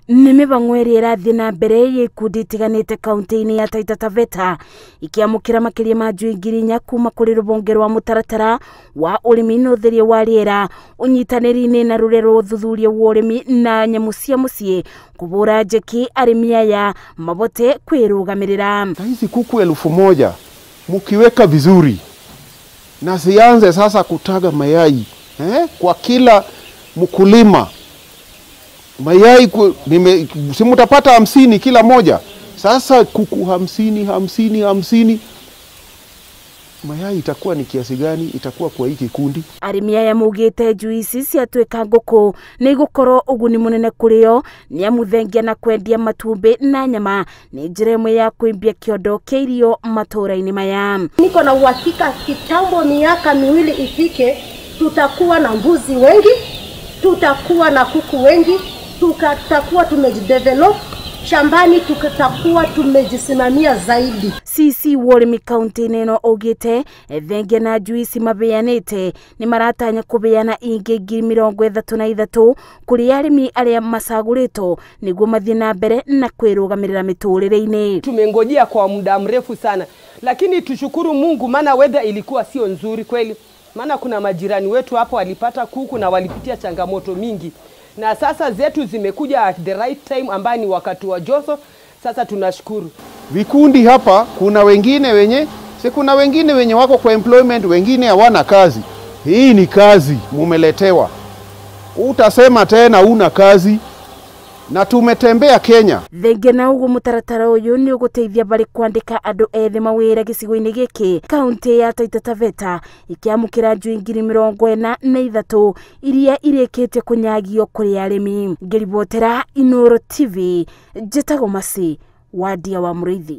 Nĩ mĩhang'o ĩrĩa ĩrathiĩ na mbere ya ikundi itiganĩte kaunti-inĩ ya Taita Taveta ikiamũkĩra makĩria ma njui 4,000 kuma kũrĩ rũhonge rwa mũtaratara wa ũrĩmi na ũtheria wa rĩera ũnyitanĩri-inĩ na rũrĩa rwa ũthuthuria wa ũrĩmi na nyamũ cia mũciĩ kũbũra njeki arĩmi aya mabote kwĩrũgamĩrĩra. Na hizi kuku 1,000 mukiweka vizuri na zianze sasa kutaga mayai kwa kila mkulima mayai si mutapata 50 kila moja. Sasa kuku 50 50 50 mayai itakuwa ni kiasi gani itakuwa kwa hiki kikundi? Arĩmi aya maugĩte njui ici ciatuĩka ngũkũ nĩ igũkorwo ũguni mũnene kũrĩ o nĩ amu thengia na kwendia matumbĩ na nyama nĩ njĩra ĩmwe ya kũimbia kĩondo kĩa irio matũũra-inĩ maya. Niko na uhakika kitambo miaka 2 ifike tutakuwa na mbuzi wengi, tutakuwa na kuku wengi, tutakuwa tumejidevelop shambani, tutakuwa tumejisimamia zaidi. CC wa ũrĩmi kaunti-inĩ ĩno augĩte thengia na njui ici mabeanĩte nĩ maratanya kũbeana ingĩ 33,000 kũrĩ arĩmi arĩa macagũrĩtwo nĩguo mathiĩ na mbere na kwĩrũgamĩrĩra mĩtũrĩre-inĩ. Tumengojea kwa muda mrefu sana, lakini tushukuru Mungu maana weather ilikuwa sio nzuri kweli, maana kuna majirani wetu hapo walipata kuku na walipitia changamoto mingi, na sasa zetu zimekuja at the right time ambaye ni wakati wa joto. Sasa tunashukuru. Vikundi hapa kuna wengine wenye si kuna wengine wenye wako kwa employment, wengine hawana kazi. Hii ni kazi mumeletewa. Utasema tena una kazi? Na tumetembea Kenya. Thengia na uguo mũtaratara ũyũ nĩ ũgũteithia barĩ kwandĩka andũ ethĩ mawĩra gĩcigo-inĩ gĩkĩ kaunti ya Taita Taveta ikiamũkĩra njui 43,000 iria irĩkĩtie kũnyagio kũrĩ arĩmi. Ngĩribotera Inooro TV, njĩtagwo Mercy Wadia wa Mũrĩithi.